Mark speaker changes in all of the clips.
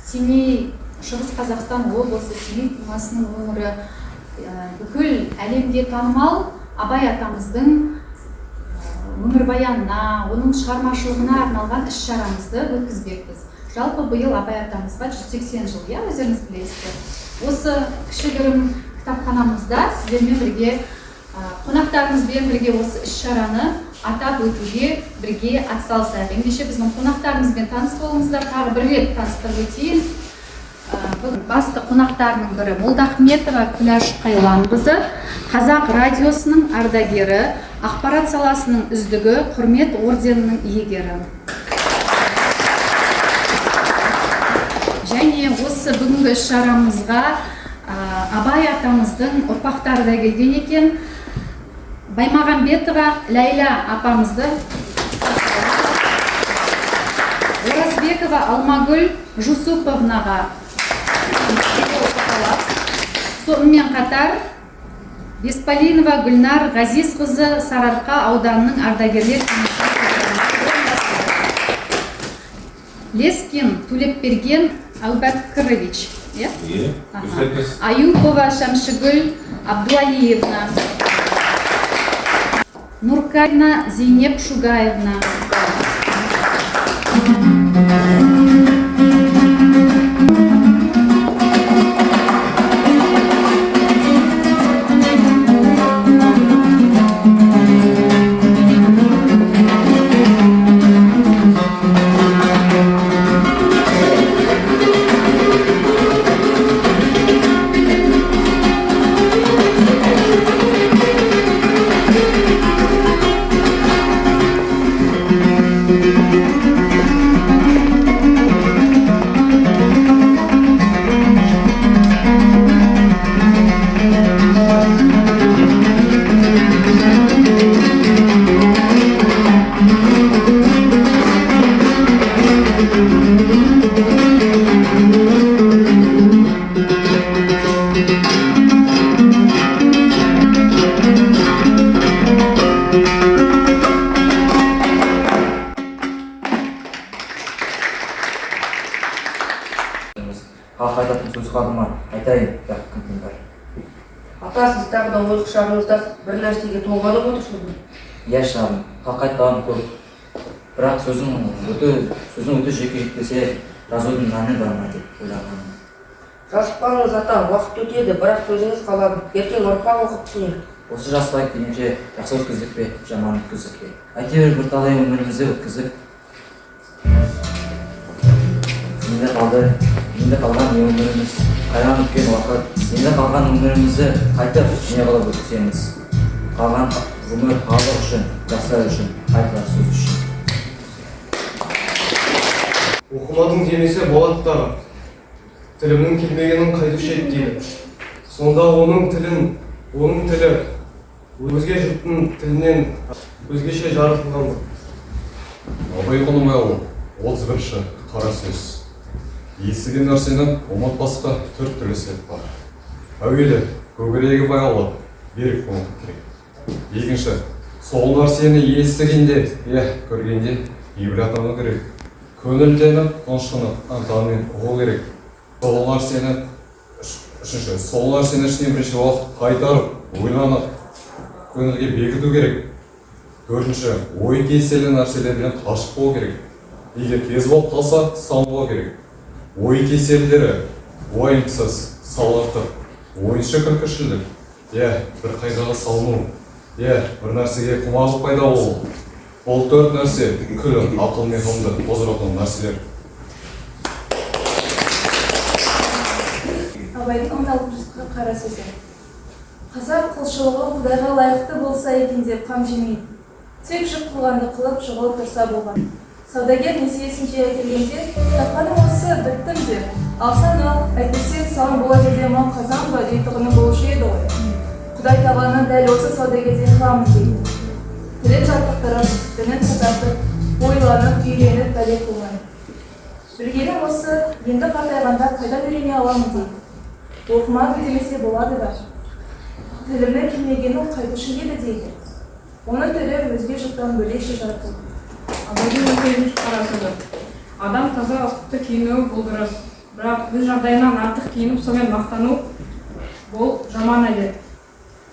Speaker 1: Семей, Шығыс Қазақстан облысы, Семей тумасының өңірі, бүкіл әлемге танымал Абай атамыздың өмірбаянына, оның шығармашылығына арналған іс-шарамызды өткізбекпіз. Жалпы биыл Абай атамызға 180 жыл, иә, өздеріңіз білесіздер. Осы кішігірім кітапханамызда сіздермен бірге, қонақтарымызбен бірге осы іс-шараны атап өтуге бірге атсалысайық. Ендеше біздің қонақтарымызбен таныс болыңыздар. Тағы бір рет таныстырып өтейін. Бүгін басты қонақтарының бірі Молдахметова Күләш Қайланқызы, Қазақ радиосының ардагері, ақпарат саласының үздігі, құрмет орденінің иегері. Және осы бүгінгі іс-шарамызға Абай атамыздың ұрпақтары да келген екен. Баймағамбетова Ләйла апамызды, Оразбекова Алмагүл Жусуповнаға, сонымен қатар Бесполинова Гүлнар Ғазизқызы, Сарыарқа ауданының ардагерлер кеңесінің, Лескин Төлепберген Әубәкірович, иә?
Speaker 2: Иә, дұрыс айтасыз.
Speaker 1: Аюпова Шәмшігүл Абдуалиевна, Нуркайна Зейнеп Шугаевна.
Speaker 3: Халық айтатын сөз қалды ма, айтайын, бірақ кім тыңдар?
Speaker 4: Ата, сіз тағы да ой құшағыңыздасыз, бір нәрсеге толғанып отырсыз ғой.
Speaker 3: Иә, шырағым, халық айтпаған көп. Бірақ сөздің өті жеке жетпесе, жазудың мәні бар ма деп ойлағаным.
Speaker 4: Жазып қалыңыз, ата, уақыт өтеді, бірақ сөзіңіз қалады. Ертең ұрпақ оқып түсінер.
Speaker 3: Осы жасқа келгенше жақсы өткіздік пе, жаман өткіздік пе? Әйтеуір бірталай өмірімізді өткіздік. Енді қалды, енді қалған не өміріміз? Қайран өткен уақыт, енді қалған өмірімізді қайтып не қылып өткіземіз? Қалған өмір халық үшін, жастар үшін, айтылар сөз үшін.
Speaker 5: Оқымадың демесе болады дағы. Тілімнің келмегенін қайтуші еді дейді. Сонда оның тілі өзге жұрттың тілінен өзгеше жаратылған ба?
Speaker 6: Абай Құнанбайұлы, 31-ші қара сөз. Естіген нәрсені ұмытпасқа төрт түрлі себеп бар. Әуелі көкірегі байлы, берік болу керек. Екінші, сол нәрсені естігенде, я көргенде ғибрат алу керек. Көңілденіп, тыныштанып, ынтамен ұғу керек. Сол нәрсені, үшінші, сол нәрсені ішінен бірнеше уақыт қайтарып, ойланып, көңілге бекіту керек. Төртінші, ой кеселі нәрселерден қашық болу керек. Егер кез болып қалса, салынбау керек. Ой кеселдері уайымсыз, салғырттық, ойыншы күлкішілдік, иә, бір қайғыға салыну, иә, бір нәрсеге құмарлық пайда болу. Бұл төрт нәрсе күллі ақыл мен ғылымды қоздыратын нәрселер.
Speaker 7: Абайдың 16-шы қара сөзі. Қазақ құлшылығы Құдайға лайықты болса екен деп қам жемейді. Тек жұрт қылғанды қылып, жығылып тұрса болған. Саудагер несиесін жия келгенде, тапқаным осы, біттім деп, алсаң ал, әйтпесе салым бола жерде мал қазан ба дейтұғыны болушы еді ғой. Құдай тағаланы дәл осы саудагерден қыламын дейді. Тілін жаттықтырып, дінін тазартып, ойланып, үйреніп, бәле қылмай. Білгенім осы, енді қартайғанда қайдан үйрене аламын дейді. Оқымадым демесе болады да. Тілімнің келмегенін қайтушы еді дейді. Оның тілі өзге жұрттан бөлекше жаратылды.
Speaker 8: Абайдың 18-ші қара сөзі. Адам таза, ұқыпты киінуі бұл дұрыс.
Speaker 2: Бірақ өз жағдайынан артық киініп, сонымен мақтану бұл жаман әдет.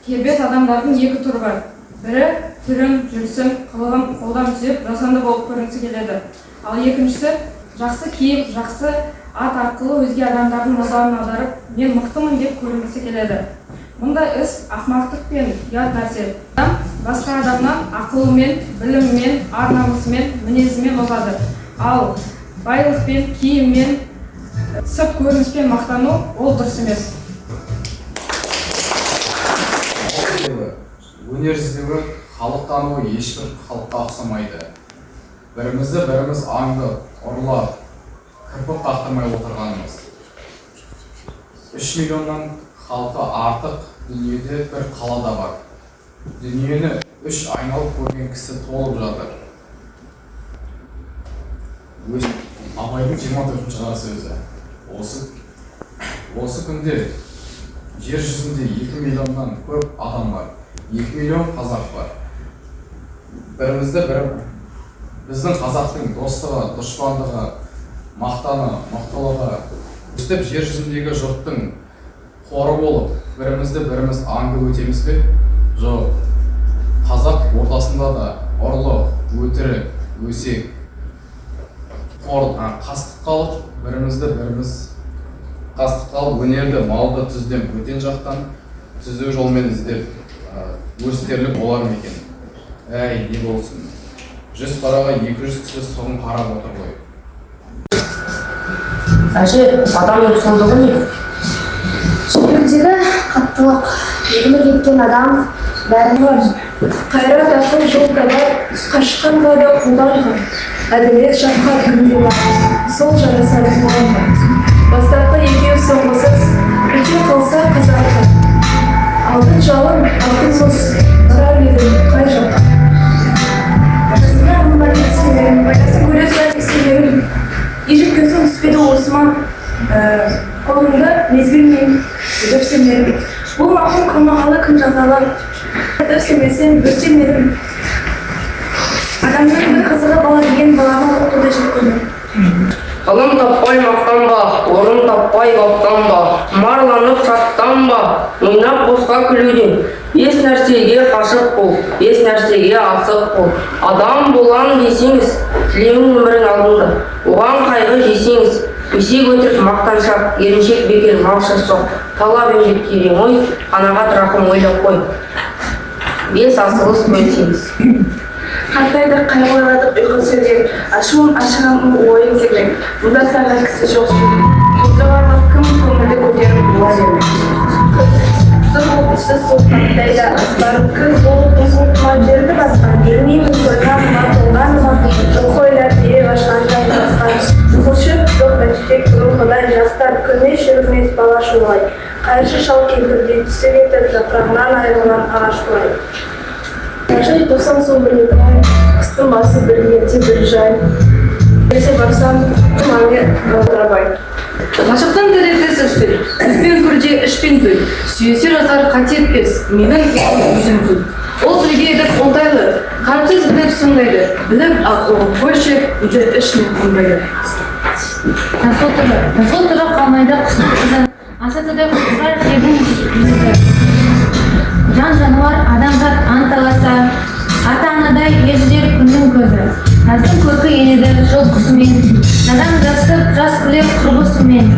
Speaker 2: Кербез адамдардың екі түрі бар. Бірі түрін, жүрісін, қылығын қолдан түзеп, жасанды болып көрінгісі келеді. Ал екіншісі жақсы киім, жақсы ат арқылы өзге адамдардың назарын аударып, мен мықтымын деп көрінгісі келеді. Мұндай іс ақымақтық пен ұят нәрсе. Адам басқа адамнан ақылымен, білімімен, ар намысымен, мінезімен озады. Ал байлықпен, киіммен, сырт көрініспен мақтану ол дұрыс емес.
Speaker 8: Өнер іздеуі, халық тануы ешбір халыққа ұқсамайды. Бірімізді біріміз аңдып, ұрлап, кірпік қақтырмай отырғанымыз. 3 миллионнан халқы артық дүниеде бір қалада бар. Дүниені үш айналып көрген кісі толып жатыр. Өз Абайдың 24-ші қара сөзі. Осы күнде жер жүзінде 2 миллионнан көп адам бар. 2 миллион қазақ бар. Бірімізді бірі, біздің қазақтың достығы, дұшпандығы, мақтаны, мықтылығы, өстіп жер жүзіндегі жұрттың қоры болып, бірімізді біріміз аңдып өтеміз бе? Жоқ. Қазақ ортасында да ұрлық, өтірік, өсек, қор, қастық қалып, бірімізді біріміз қастық қалып, өнерді, малды түзден бөтен жақтан түзу жолмен іздеп, өрістерлік болар ма екен? Әй, не болсын. 100 қараға 200 кісі соғым қарап отыр ғой.
Speaker 4: Әже, адамның сұмдығы не?
Speaker 9: Жүректегі қаттылық, ерлік еткен адам бәрін
Speaker 7: Қайрат ақыл жол табар, қашқанға да қуғанға, әділет жаққа кімде бар, сол жарасар қуғанға. Бастапқы екеу соңғысыз, біте қалса қазаққа. Алтын жалын, алтын мұз, барар едім қай жаққа.
Speaker 9: Жасымнан ғылымға тексергенім, пайдасын көре тұра тексергенім. Ержеткен соң түспеді осыма, қолымды мезгілмен дөпсемедім. Бұл мақұл қылмағалы кім жазалы, дөпсемесем бөстемедім. Адамның бір қызығы бала деген баланы оқытуды жек көрдім.
Speaker 4: Ғылым таппай мақтанба, орын таппай баптанба, марланып шаттанба, ойнап босқа күлуден. Бес нәрсеге қашық бол, бес нәрсеге асық бол. Адам болам десеңіз, тілеуің өмірің алдында. Оған қайғы жесеңіз, өсек өтірік мақтаншақ, еріншек бекер мал шашпақ, талап еңбек терең ой, қанағат рақым ойлап қой. Бес асылыс бөлсеңіз.
Speaker 7: Қартайдық, қайғы ойладық, ұйқы сөйлеп, ашуым ашығам, ойым келмек. Мұнда саған кісі жоқ сөйлеп. Создағанға кім көңілді көтеріп буа бермек. Күз, сұр болып түсі суық да аспан, күз болып тұңғыл тұман жерді басқан, бермеймін тойғаныма, толғаныма, жылқы ойлап бие қашқан, жай басқан. Қызыл шөп жоқ бәйшешек бұрынғыдай, жастар күлмес жүгірмес бала шулай. Қайыршы шал кемпірдей түсі кетіп, жапырағынан айырылған ағаш қурай.
Speaker 9: Қанша желтоқсан сол бір екі ай, қыстың басы бір ерте бір жай. Ерте барсам, тұрабай.
Speaker 2: Ғашықтың тілі тіл сөзбен, сөзбен күлде, ішпен күл. Сүйесе жазар қате етпес, менің өзім күл. Ол тілге едік оңтайлы, қамсыз біліп сондайды, біліп ақ ұғып қойшы, үйде ішіне қонбайды.
Speaker 10: Жазғы түрі қалмайды қыстың ізі, аса түрде құлпырар жердің жүзі. Жан жануар, адамзат анталаса, ата-анадай ержүрек күннің көзі. Жаздың көркі енеді жыл құсымен, надан жасып жас күлер құрбысымен.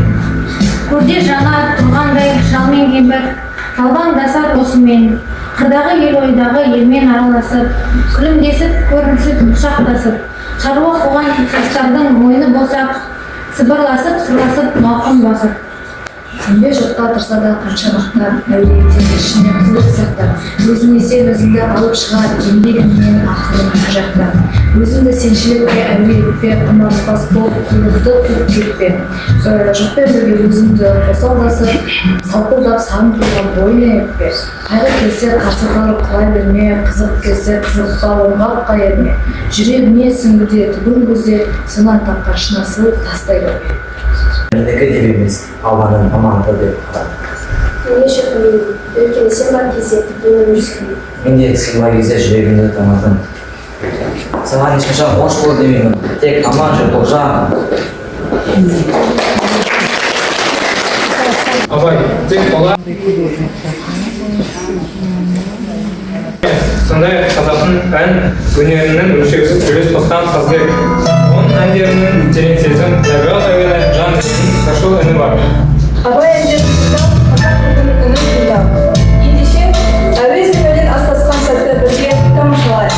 Speaker 10: Көрде жаңа тұрғандай шал мен кемпір, жалбаңдасар осымен. Қырдағы ел ойдағы елмен араласып, күлімдесіп, көрінісіп, құшақтасып, шаруа қуған жастардың мойны босап, сыбырласып, сырласып, мауқын басып.
Speaker 9: Сенбе жұртқа тұрса да қанша мақтап, әулиеттен ішіне қулық сақтап, өзіңе сен өзіңді алып шығар, еңбегіңмен ақылың екі жақта. Өзіңді сеншілікке әуре етпе, құмартпас бол, қулықты қуып кетпе. Жұртпен бірге өзіңді қосалдасып, салпылдап сағым қуған бойын етпе. Қайғы келсе қарсы тұр, құлай берме, қызық келсе қызықпа, оңғаққа ерме. Жүрегіңе сүңгіде, түбін көзде, сонан тапқан шын асыл тастай көрме.
Speaker 3: Менікі деп емес, Алланың аманаты деп қара.
Speaker 9: Неге шіркін, өйткені сен бар кезде тіпті өмір сүрмеймін.
Speaker 3: Мен де сен бар кезде жүрегімді таңатын. Саған ешқашан қош бол демеймін, тек аман жүр, Тоғжан.
Speaker 11: Абай тек бала сондай-ақ қазақтың ән өнерінің өлшеусіз үлес қосқан сазгер. Оның әндерінің терең сезім, табиғат әуені, жан дүниенің шашу үні бар.
Speaker 7: Абай әндерін тыңдау, қазақ халқының үнін тыңдау. Ендеше, әуез бен өлең астасқан сәтті бірге тамашалайық.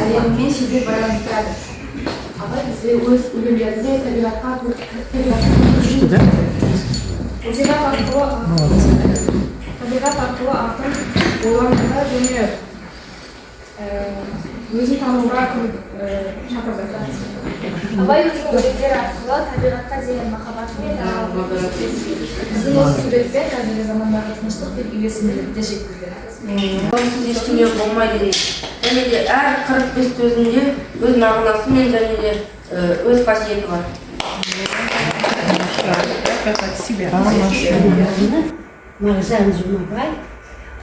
Speaker 12: Әлемімен шебер байланыстырады. Абай бізде өз өлеңдерінде табиғатқа
Speaker 2: Табиғат арқылы ақын ойлануға және өзін тануға шақырды.
Speaker 12: Абай өзінің өлеңдері арқылы табиғатқа деген махаббаты мен даналығын көрсетеді.
Speaker 7: Біздің осы суретпен қазіргі замандағы тыныштық пен үйлесімділікті жеткізді.
Speaker 4: Онсыз ештеңе болмайды дейді. Және де әр 45 сөзінде өз мағынасы мен және де өз қасиеті бар.
Speaker 13: Мағжан Жұмабай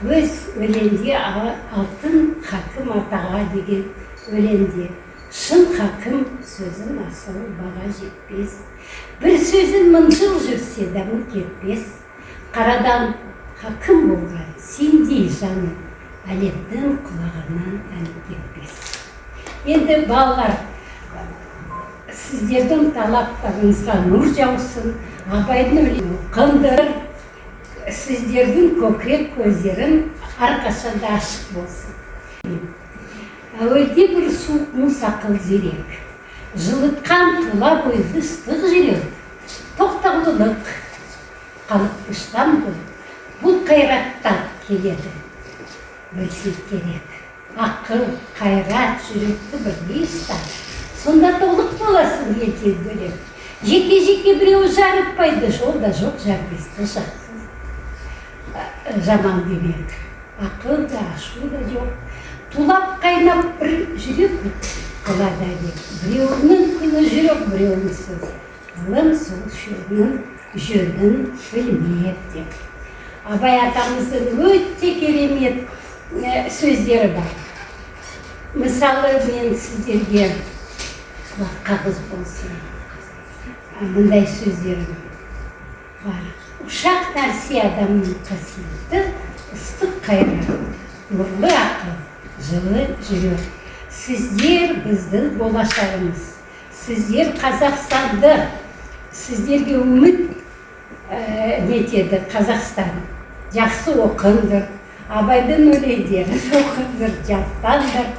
Speaker 13: өз өлеңде алтын хакім атаға деген өлеңде шын хакім сөзін асыл баға жетпес, бір сөзін мың жыл жүрсе дәмі кетпес, қарадан хакім болған сендей жаным әлемнің құлағынан әні кетпес. Енді балалар, сіздердің талаптарыңызға нұр жаусын, Абайдың өлеңі қандыр, сіздердің көкірек көздерін әрқашанда ашық болсын. Әуелде бір суық мұз ақыл зерек, жылытқан тұла бойды ыстық жүрек, тоқтаулылық қалыптыштан болып, бұл қайраттан келеді, білсе керек. Ақыл, қайрат, жүректі бірдей ұста, сонда толық боласың елден бөлек. Жеке-жеке біреуі жарытпайды, жолда жоқ жарбесті жақсы. Жаман демек. Ақыл да, ашу да жоқ. Тулап қайнап бір жүрек қылады әлек. Біреуінің күні жүрек, біреуінің сөз. Ғылым сол шөбінің жөнін білмек деп. Абай атамыздың өте керемет сөздері бар. Мысалы, мен сіздерге қағыз болсын, мындай сөздерім бар. Ұшақ нәрсе адамның қасиеті, ыстық қайрат, нұрлы ақыл, жылы жүрек. Сіздер біздің болашағымыз, сіздер Қазақстанды, сіздерге үміт нетеді Қазақстан. Жақсы оқыңдар, Абайдың өлеңдерін оқыңдар, жаттаңдар.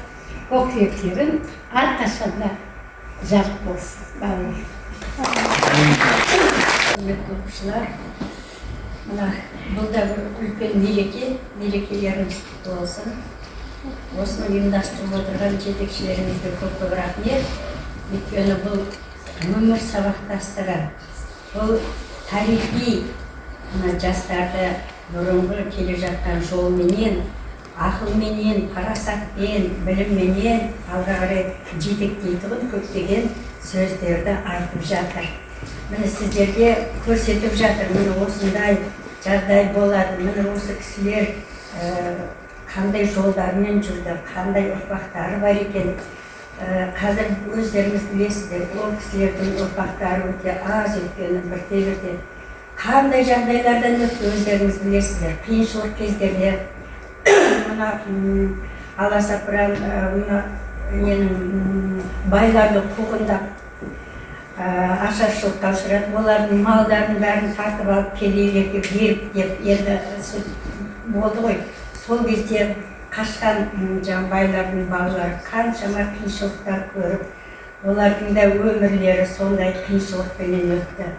Speaker 13: Көкіректерің әрқашанда жарық болсын, балалар.
Speaker 14: Құрметті оқушылар, мына бұл да бір үлкен мереке, мерекелеріңіз құтты болсын. Осыны ұйымдастырып отырған жетекшілерімізге көп көп рахмет. Өйткені бұл өмір сабақтастығы, бұл тарихи, мына жастарды бұрынғы келе жатқан жолменен, ақылменен, парасатпен, білімменен алға қарай жетектейтұғын көптеген сөздерді айтып жатыр. Міне, сіздерге көрсетіп жатыр, міне, осындай жағдай болады, міне, осы кісілер қандай жолдармен жүрді, қандай ұрпақтары бар екен. Қазір өздеріңіз білесіздер, ол кісілердің ұрпақтары өте аз, өйткені бірте бірте қандай жағдайлардан өтті, өздеріңіз білесіздер. Қиыншылық кездерде мына аласапыран, мына ненің, байларды қуғындап, ашаршылыққа ұшырады, олардың малдарын бәрін тартып алып, кедейлерге беріп деп енді болды ғой. Сол кезде қашқан жаңағы байлардың балалары қаншама қиыншылықтар көріп, олардың да өмірлері сондай қиыншылықпенен өтті.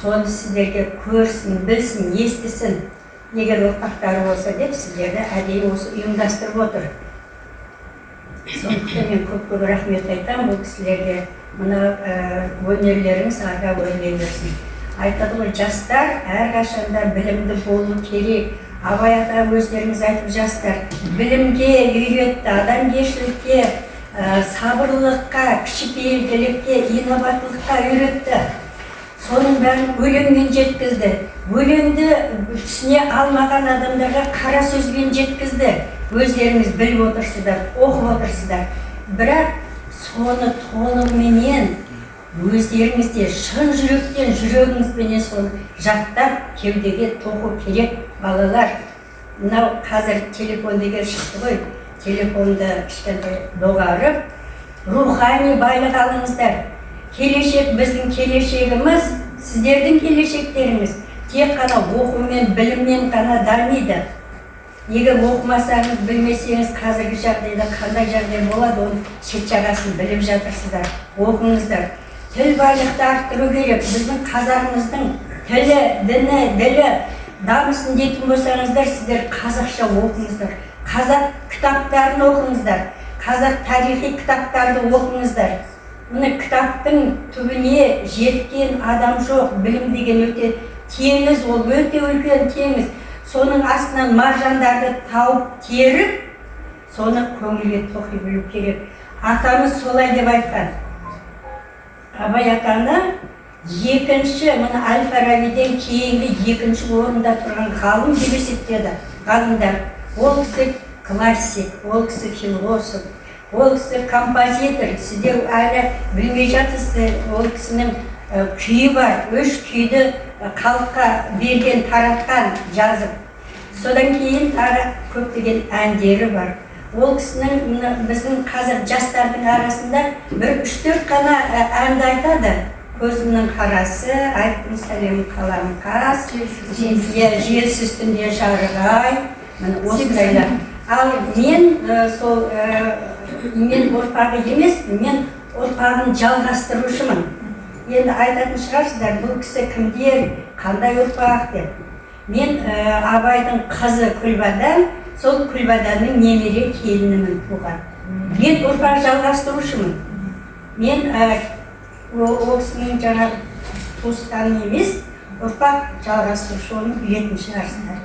Speaker 14: Соны сіздерге көрсін, білсін, естісін, егер ұрпақтары болса деп, сіздерді әдейі осы ұйымдастырып отыр. Сондықтан мен көп көп рахмет айтамын бұл кісілерге. Мына өнерлеріңіз арға өрлей берсін. Айтады ғой, жастар әрқашанда білімді болу керек. Абай ата, өздеріңіз айтып, жастар білімге үйретті, адамгершілікке, сабырлылыққа, кішіпейілділікке, инабаттылыққа үйретті. Соның бәрін өлеңмен жеткізді. Өлеңді түсіне алмаған адамдарға қара сөзбен жеткізді. Өздеріңіз біліп отырсыздар, оқып отырсыздар. Бірақ соны толығыменен өздеріңіз де шын жүректен, жүрегіңізбенен соны жаттап, кеудеге тоқу керек, балалар. Мынау қазір телефон деген шықты ғой, телефонды кішкентай доғарып, рухани байлық алыңыздар. Келешек, біздің келешегіміз, сіздердің келешектеріңіз тек қана оқумен, біліммен ғана дамиды. Егер оқымасаңыз, білмесеңіз, қазіргі жағдайда қандай жағдай болады, оның шет жағасын біліп жатырсыздар. Оқыңыздар. Тіл байлықты арттыру керек. Біздің қазағымыздың тілі, діні, ділі дамысын дейтін болсаңыздар, сіздер қазақша оқыңыздар, қазақ кітаптарын оқыңыздар, қазақ тарихи кітаптарды оқыңыздар. Міне, кітаптың түбіне жеткен адам жоқ. Білім деген өте теңіз, ол өте үлкен теңіз. Соның астынан маржандарды тауып, теріп, соны көңілге тоқи білу керек. Атамыз солай деп айтқан. Абай атаны екінші, мына әл Фарабиден кейінгі екінші орында тұрған ғалым деп есептеді ғалымдар. Ол кісі классик, ол кісі философ, ол кісі композитор. Сіздер әлі білмей жатырсыздар, ол кісінің күйі бар, үш күйді халыққа берген, таратқан, жазып. Содан кейін тағы көптеген әндері бар. Ол кісінің, мына біздің қазір жастардың арасында бір үш төрт қана әнді айтады: «Көзімнің қарасы», «Айттым сәлем, қалам қас», иә, «Желсіз түнде жарық ай», міне, осындайлар. Ал мен сол мен ұрпағы емеспін, мен ұрпағын жалғастырушымын. Енді айтатын шығарсыздар, бұл кісі кімдер, қандай ұрпақ деп. Мен Абайдың қызы Күлбадан, сол Күлбаданның немере келінімін туған. Мен ұрпақ жалғастырушымын. Мен ол кісінің жаңағы туысқаны емес, ұрпақ жалғастырушы, оны білетін шығарсыздар.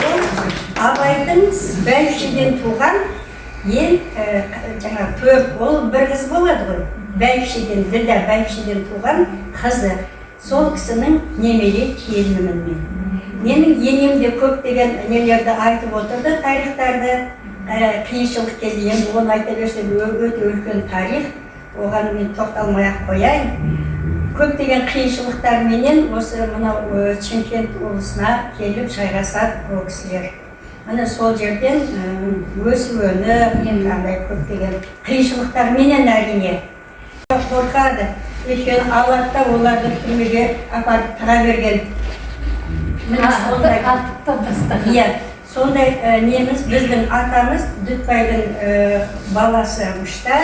Speaker 14: Ол Абайдың бәйбішеден туған ең жаңағы төрт ол бір қыз болады ғой, бәйбішеден, Ділдә бәйбішеден туған қызы, сол кісінің немере келінімін мен. Менің енем де көптеген нелерді айтып отырды, тарихтарды, қиыншылық кезде. Енді оны айта берсем, өте үлкен тарих, оған мен тоқталмай ақ қояйын. Көптеген қиыншылықтарменен осы мынау Шымкент облысына келіп жайғасады ол кісілер. Міне, сол жерден өсіп өніп, қандай көптеген қиыншылықтарменен, әрине. айтуға қорқады. Өйткені алады да оларды түрмеге апарып тыға берген. Міне сондай. Иә, сондай неміз, біздің атамыз Дүтбайдың баласы Мүштай,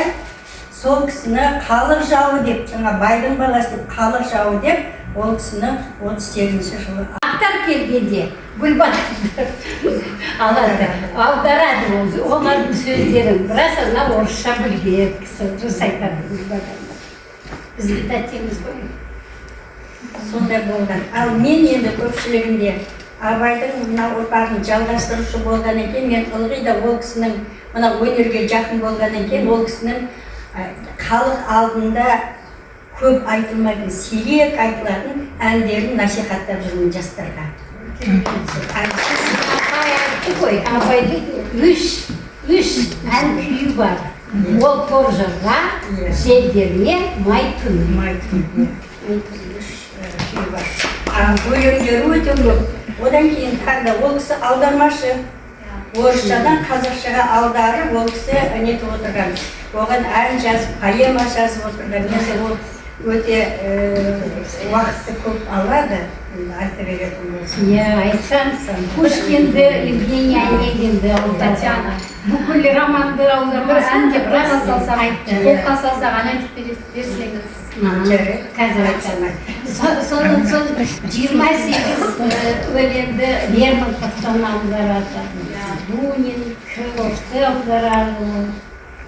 Speaker 14: сол кісіні халық жауы деп, жаңа байдың баласы деп, халық жауы деп, ол кісіні 38 жылы
Speaker 13: Ақтар келгенде Гүлбадан алады, аударады олардың сөздерін. Біраз ана орысша білген кісі, дұрыс айтады Гүлбадан. Біздің тәтеміз ғой.
Speaker 14: Сондай болған. Ал мен енді көпшілігінде Абайдың мына ұрпағын жалғастырушы болғаннан кейін, мен ылғи да ол кісінің мына өнерге жақын болғаннан кейін, ол кісінің халық алдында көп айтылмайтын, сирек айтылатын әндерін насихаттап жүрмін жастарға.
Speaker 13: Абай айтты ғой, Абайдың үш ән күйі бар. Ол торжорға, желдерме, май түн.
Speaker 14: Май түн, үш күйі бар. Өлеңдері өте көп. Одан кейін тағы да ол кісі аудармашы. Орысшадан қазақшаға аударып, ол кісі нетіп отырған. Оған ән жазып, поэма жазып отырған. Енді ол өте уақытты көп алады. Айта беретін болсам.
Speaker 13: Иә, айтсам, Пушкинді, Евгений Онегинді аударады.
Speaker 1: Татьяна.
Speaker 13: Бүкіл романды аудармасам да біраз айтты.
Speaker 1: Қолқа салсақ, ән айтып берсеңіз.
Speaker 13: Қазір айтамын. Содан соң 28 өлеңді Лермонтовтан аударады. Бунин, Крыловты аударады ол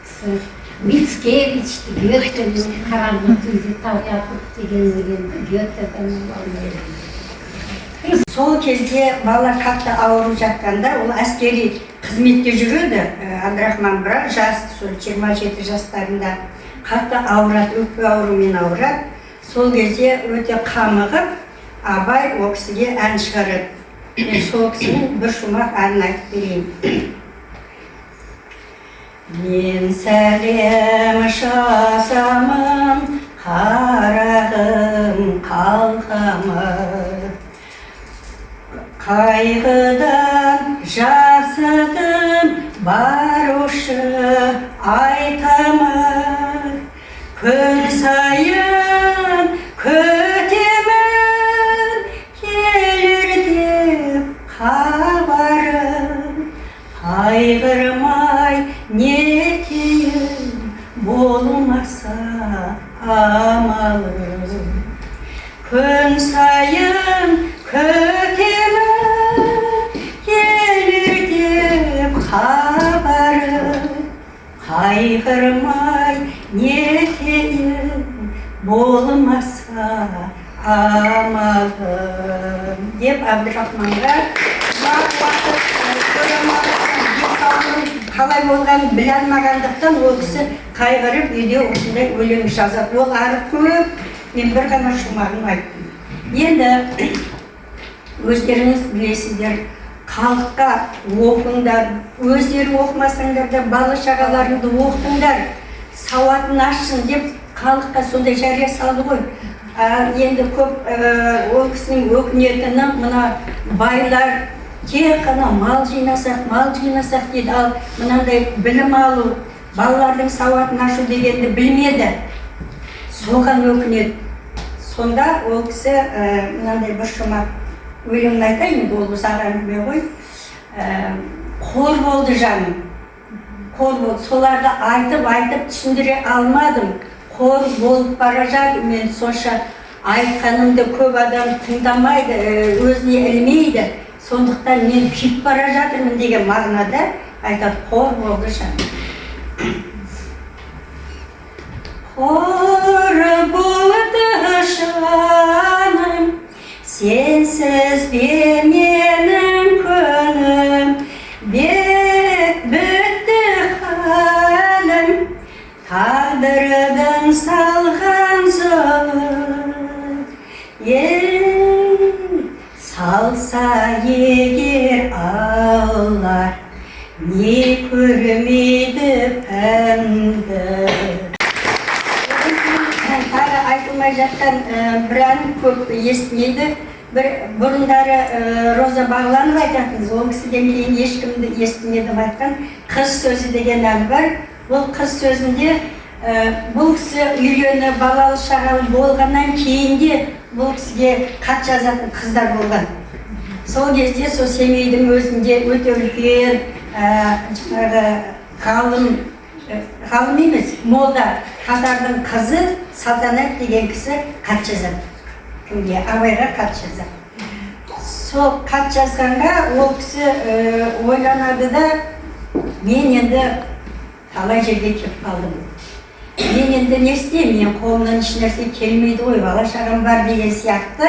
Speaker 13: кісі. Мицкевичті, Гетені, «Қараңғы түнде тау жатып» деген өлеңді Гетеден аударады.
Speaker 14: Сол кезде бала қатты ауырып жатқанда, ол әскери қызметте жүреді, Абдрахман, бірақ жас, сол 27 жастарында қатты ауырады, өкпе ауруымен ауырады. Сол кезде өте қамығып, Абай ол кісіге ән шығарады. Мен сол кісінің бір шумақ әнін айтып берейін. Мен сәлем жасамын, қарағым, қалқамы. Қайғыдан жасыдым, барушы айтамын. Күн сайын күтемін, келер деп хабарым. Қайғырмай нетейін, болмаса амалым. Күн сайын күтемін, келер деп хабарым. Қайғырмай нетейін, болмаса амалым деп Абдрахманға ұзақ уақыт көре алмағандықтан, денсаулығының қалай болғанын біле алмағандықтан, ол кісі қайғырып үйде осындай өлең жазады. Ол ары көп, мен бір ғана шумағын айттым. Енді өздеріңіз білесіздер, халыққа оқыңдар, өздері оқымасаңдар да бала шағаларыңды оқытыңдар, сауатын ашсын деп халыққа сондай жария салды ғой. Енді көп ол кісінің өкінетіні, мына байлар тек қана мал жинасақ, мал жинасақ дейді, ал мынандай білім алу, балалардың сауатын ашу дегенді білмеді. Соған өкінеді. Сонда ол кісі мынандай бір шумақ өлеңін айтайын, ол ұзақ әңгіме ғой. Қор болды жаным, қор болды. Соларды айтып-айтып түсіндіре алмадым. Қор болып бара жатыр. Мен сонша айтқанымды көп адам тыңдамайды, өзіне ілмейді. Сондықтан мен күйіп бара жатырмын деген мағынада айтады, қор болды жаным. Қор болды жаным, сенсіз бе менің күнім, бет бітті халім, тағдырдың салған зұлым. Ей, салса егер Алла, не көрмейді пәнді. Тағы айтылмай жатқан бір ән көп естімейді. Бір бұрындары Роза Бағланова айтатын, ол кісіден кейін ешкімді естімедім айтқан «Қыз сөзі» деген ән бар. Ол қыз сөзінде Бұл кісі үйленіп, балалы шағалы болғаннан кейін де бұл кісіге хат жазатын қыздар болған. Сол кезде сол Семейдің өзінде өте үлкен жаңағы ғалым, ғалым емес, молда татардың қызы Салтанат деген кісі хат жазады. Кімге? Абайға хат жазады. Сол хат жазғанға ол кісі ойланады да, мен енді талай жерге келіп қалдым, мен енді не істеймін, мен қолымнан ешнәрсе келмейді ғой, бала шағам бар деген сияқты,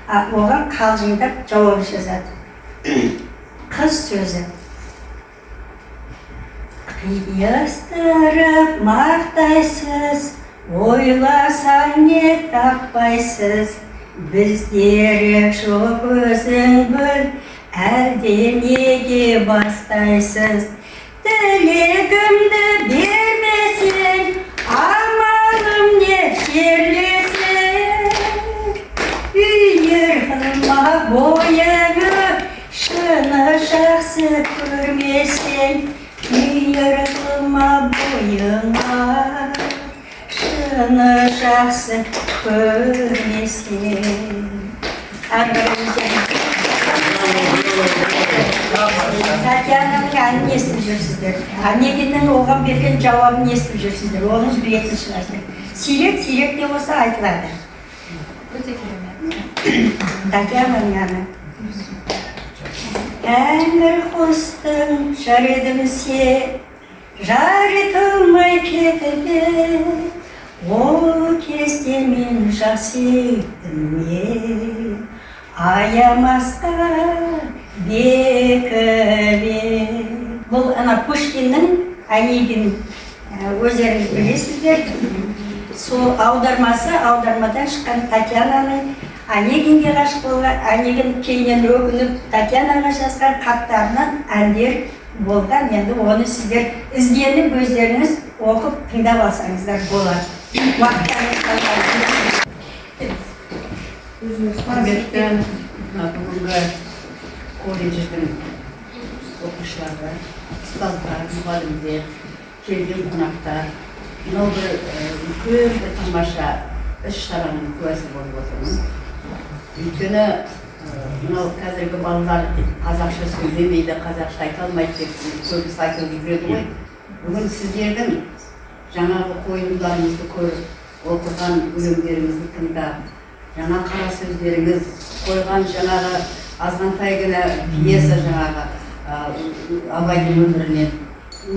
Speaker 14: оған қалжыңдап жауап жазады. Қыз сөзі. Қиыстырып мақтайсыз, ойласаң не таппайсыз, біздері жоқ өзің біл, әлде неге бастайсыз? Тілегімді бермесең, амалым не, жерлесең? Үйір қылма бойыңы, шыны жақсы көрмесең. Үйір қылма бойыңа, шыны жақсы көрмесең. Әрбіріңізге Татьянаның әнін естіп жүрсіздер. Онегиннің оған берген жауабын естіп жүрсіздер. Оны білетін шығарсыздар. Сирек сирек те болса айтылады.
Speaker 1: Өте керемет.
Speaker 14: Татьянаның әні. Тәңір қостың жар едім се, жарытылмай кетіп ем. Ол кезде мен жас едім е, аямасқа бекіп ем. Бұл ана Пушкиннің Онегин, өздеріңіз білесіздер. Сол аудармасы, аудармадан шыққан Татьянаның Онегинге ғашық болған, Онегин кейіннен өкініп Татьянаға жазған хаттарынан әндер болған. Енді оны сіздер ізденіп өздеріңіз оқып тыңдап алсаңыздар болады. Уақыттарыңыз қалған.
Speaker 15: Құрметті мына бүгінгі колледждің оқушылары, ұстаздар, мұғалімдер, келген қонақтар, мынау бір үлкен бір тамаша іс шараның куәсі болып отырмын. Өйткені мынау қазіргі балалар қазақша сөйлемейді, қазақша айта алмайды деп көбісі айтып жүреді ғой. Бүгін сіздердің жаңағы қойылымдарыңызды көріп, оқыған өлеңдеріңізді тыңдап, жаңа қара сөздеріңіз, қойған жаңағы азғантай ғана пьеса жаңағы Абайдың өмірінен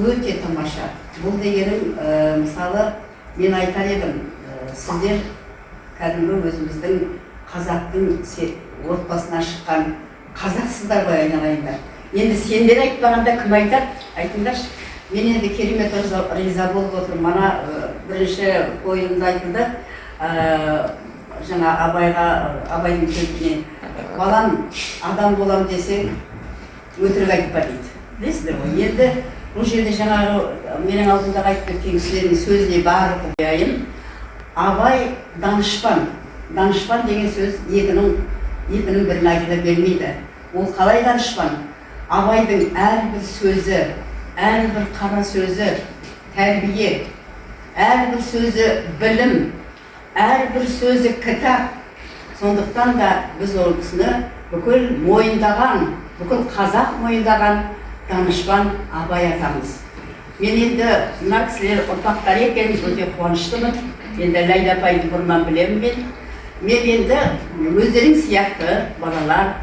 Speaker 15: өте тамаша. Бұл дегенім, мысалы, мен айтар едім, сіздер кәдімгі өзіміздің қазақтың отбасынан шыққан қазақсыздар ғой, айналайындар. Енді сендер айтпағанда кім айтады? Айтыңдаршы. Мен енді керемет риза болып отырмын. Мана бірінші қойылымда айтылды, жаңа Абайға, Абайдың сөзіне, балам, адам болам десең, өтірік айтпа дейді. Білесіздер ғой. Енді бұл жерде жаңағы менің алдымдағы айтып кеткен кісілердің сөзіне барлық қояйын. Абай данышпан. Данышпан деген сөз екінің біріне айтыла бермейді. Ол қалай данышпан? Абайдың әрбір сөзі, әрбір қара сөзі тәрбие, әрбір сөзі білім, әрбір сөзі кітап. Сондықтан да біз ол кісіні бүкіл мойындаған, бүкіл қазақ мойындаған данышпан Абай атамыз. Мен енді мына кісілер ұрпақтары екен, өте қуаныштымын. Енді Ләйлә апайды бұрыннан білемін мен. Мен енді өздерің сияқты балалар,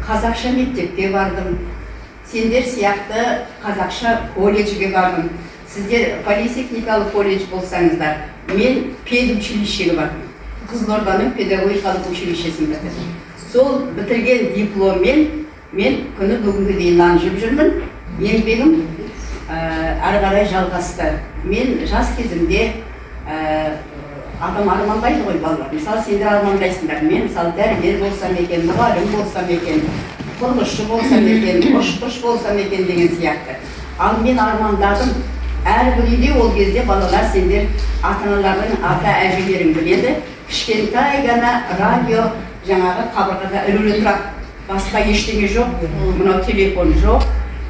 Speaker 15: қазақша мектепке бардым. Сендер сияқты қазақша колледжге бардым. Сіздер политехникалық колледж болсаңыздар, мен педучилищеге бардым. Қызылорданың педагогикалық училищесін бітірдім. Сол бітірген дипломмен мен күні бүгінгі дейін нан жеп жүрмін. Еңбегім әрі қарай жалғасты. Мен жас кезімде адам армандайды ғой балалар. Мысалы, сендер армандайсыңдар. Мен мысалы дәрігер болсам екен, мұғалім болсам екен, құрылысшы болсам екен, ұшқыш болсам екен деген сияқты. Ал мен армандадым. Әрбір үйде ол кезде балалар, сендер ата-аналардың, ата әжелерің біледі. Кішкентай ғана радио жаңағы қабырғада ілулі тұрады. Басқа ештеңе жоқ, мынау телефон жоқ.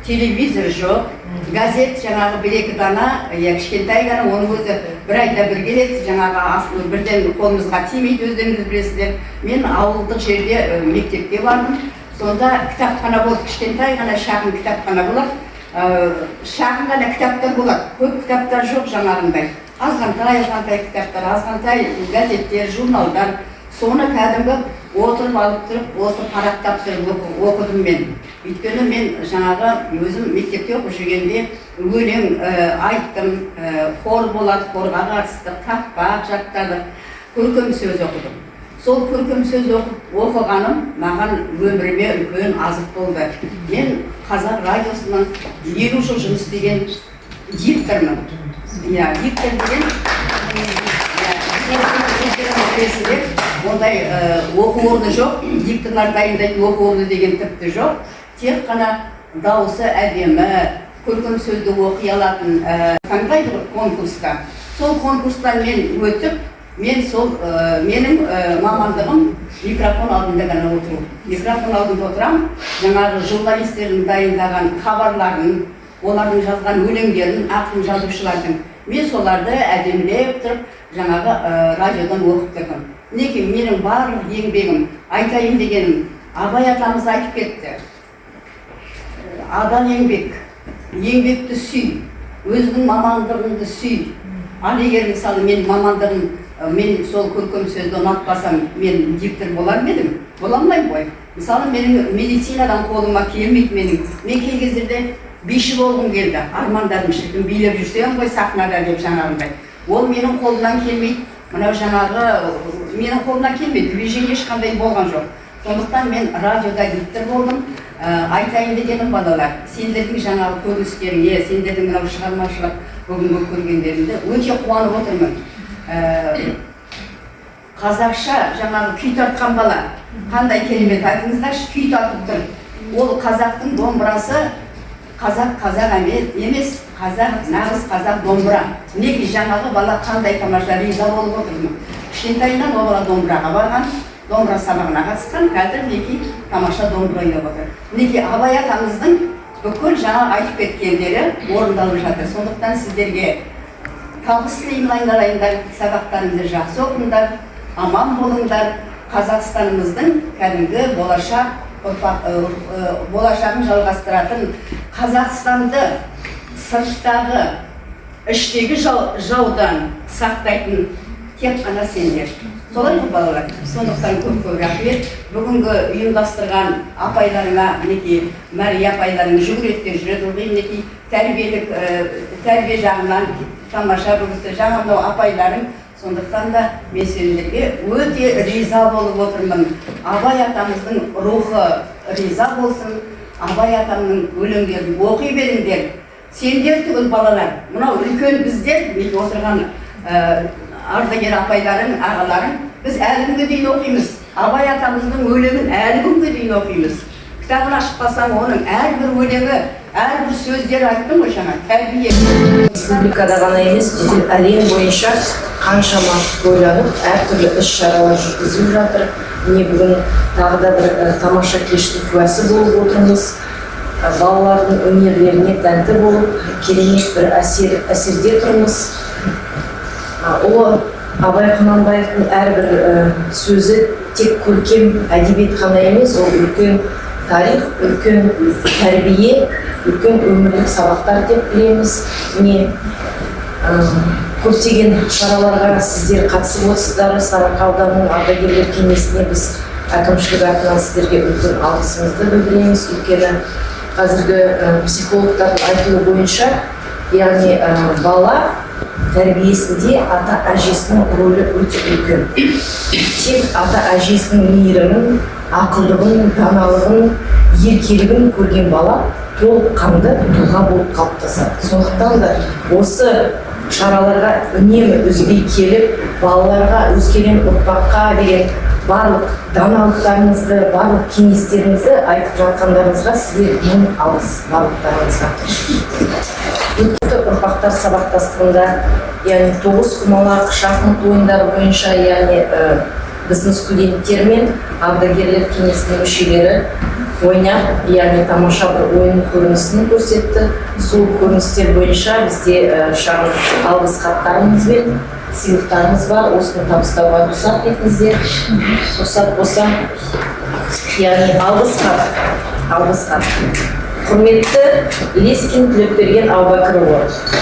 Speaker 15: Телевизор жоқ, газет жаңағы бір екі дана, иә, кішкентай ғана, оның өзі бір айда бір келеді, жаңағы бірден қолымызға тимейді, өздеріңіз білесіздер. Мен ауылдық жерде мектепке бардым, сонда кітапхана болды, кішкентай ғана шағын кітапхана болады, шағын ғана кітаптар болады, көп кітаптар жоқ жаңағындай, азғантай азғантай кітаптар, азғантай газеттер, журналдар. Соны кәдімгі отырып алып тұрып, осы парақтап тұрып оқыдым мен. Өйткені мен жаңағы өзім мектепте оқып жүргенде өлең айттым, хор болады, хорға қатыстық, тақпақ жаттадық, көркем сөз оқыдым. Сол көркем сөз оқығаным маған өміріме үлкен азық болды. Мен Қазақ радиосынан 50 жыл жұмыс істеген диктормын. Иә, диктор деген білесіздер, ондай оқу орны жоқ, дикторлар дайындайтын оқу орны деген тіпті жоқ. Тек қана дауысы әдемі, көркем сөзді оқи алатын таңдайды ғой конкурста. Сол конкурстан мен өтіп, мен сол менің мамандығым микрофон алдында ғана отыру. Микрофон алдында отырамын, жаңағы журналистердің дайындаған хабарларын, олардың жазған өлеңдерін, ақын жазушылардың, мен соларды әдемілеп тұрып жаңағы радиодан оқып тұрдым. Мінекей менің барлық еңбегім, айтайын дегенім, Абай атамыз айтып кетті. Адал еңбек, еңбекті сүй, өзіңнің мамандығыңды сүй. Ал егер мысалы мен мамандығым, мен сол көркем сөзді ұнатпасам, мен диктор болар ма едім? Бола алмаймын ғой. Мысалы менің медицинадан қолыма келмейді менің. Мен кей кездерде биші болғым келді, армандадым, шіркін билеп жүрсем ғой сахнада деп жаңағындай. Ол менің қолымнан келмейді, мынау жаңағы менің қолымнан келмейді, движение ешқандай болған жоқ. Сондықтан мен радиода диктор болдым. Айтайын дегенім, балалар, сендердің жаңағы көріністеріңе, сендердің мынау шығармашылық бүгінгі көргендеріңді өте қуанып отырмын. Қазақша жаңағы күй тартқан бала қандай керемет, айтыңыздаршы, күй тартып тұр. Ол қазақтың домбырасы, қазақ қазақ емес, қазақ нағыз қазақ домбыра. Мінекей жаңағы бала қандай тамаша, риза болып отырмын. Кішкентайынан ол бала домбыраға барған, домбыра сабағына қатысқан, қазір мінекей тамаша домбыра ойнап отыр. Мінекей Абай атамыздың бүкіл жаңа айтып кеткендері орындалып жатыр. Сондықтан сіздерге табыс тілеймін, айналайындар, сабақтарыңызды жақсы оқыңдар, аман болыңдар. Қазақстанымыздың кәдімгі болашақ болашағын жалғастыратын, Қазақстанды сырттағы, іштегі жаудан сақтайтын тек қана сендер. Солай ғой, балалар? Сондықтан көп-көп рахмет. Бүгінгі ұйымдастырған апайларыңа, мінекей Мәрия апайларың жүгіреді де жүреді, ылғи мінекей тәрбиелік, тәрбие жағынан тамаша бүгінгі жаңа мынау апайларың. Сондықтан да мен сендерге өте риза болып отырмын. Абай атамыздың рухы риза болсын, Абай атамның өлеңдерін оқи беріңдер. Сендер түгіл балалар, мынау үлкен біздер, мен отырған ардагер апайларың, ағаларың, біз әлі күнге дейін оқимыз. Абай атамыздың өлеңін әлі күнге дейін оқимыз. Кітабын ашып қалсаң, оның әрбір өлеңі, әрбір сөздері, айттым ғой жаңа, тәрбие.
Speaker 16: Республикада ғана емес, бүкіл әлем бойынша қаншама тойланып, әртүрлі іс-шаралар жүргізіліп жатыр. Міне бүгін тағы да бір тамаша кештің куәсі болып отырмыз. Балалардың өнерлеріне тәнті болып, керемет бір әсерде тұрмыз. Ұлы Абай Құнанбаевтың әрбір сөзі тек көркем әдебиет қана емес, ол үлкен тарих, үлкен тәрбие, үлкен өмірлік сабақтар деп білеміз. Міне көптеген шараларға сіздер қатысып отырсыздар. Сарыарқа ауданының ардагерлер кеңесіне біз әкімшілік атынан сіздерге үлкен алғысымызды білдіреміз. Өйткені қазіргі психологтардың айтуы бойынша, яғни бала тәрбиесінде ата әжесінің рөлі өте үлкен. Тек ата әжесінің мейірімін, ақылдығын, даналығын, еркелігін көрген бала толыққанды тұлға болып қалыптасады. Сондықтан да осы шараларға үнемі үзбей келіп, балаларға, өскелең ұрпаққа деген барлық даналықтарыңызды, барлық кеңестеріңізді айтып жатқандарыңызға сізге мың алғыс барлықтарыңызға. Өтті ұрпақтар сабақтастығында, яғни тоғызқұмалақ, шахмат ойындары бойынша, яғни Біздің студенттер мен ардагерлер кеңесінің мүшелері ойнап, яғни тамаша бір ойын көрінісін көрсетті. Сол көріністер бойынша бізде шағын алғыс хаттарымыз бен сыйлықтарымыз бар. Осыны табыстауға рұқсат етіңіздер, рұқсат болса. Яғни алғыс хат, алғыс хат. Құрметті Лескин Тілепберген Аубакірұлы,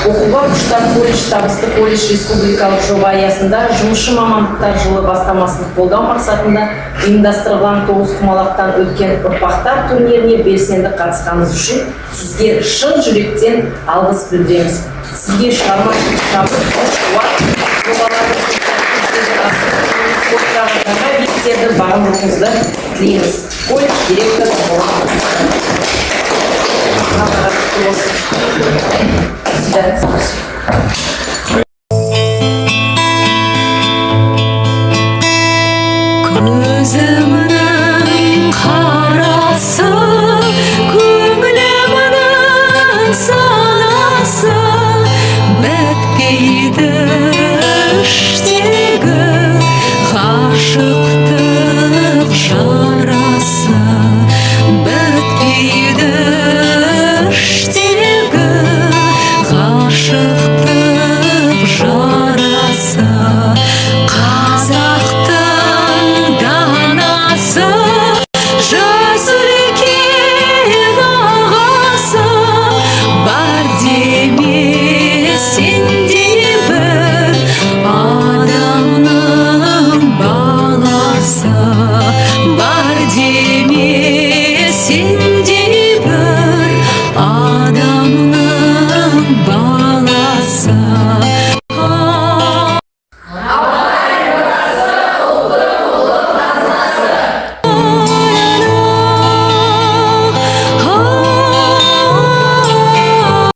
Speaker 16: оқуға құштар колледж «Табысты колледж» республикалық жоба аясында «Жұмысшы мамандықтар жылы» бастамасын қолдау мақсатында ұйымдастырылған тоғызқұмалақтан өткен ұрпақтар турниріне белсенді қатысқаныңыз үшін сізге шын жүректен алғыс білдіреміз. Сізге шығармашылық табыс, күш қуат, жобаларыңызды жүзеге асыру, спорттағы жаңа биіктерді бағындыруыңызды тілейміз. Колледж директоры.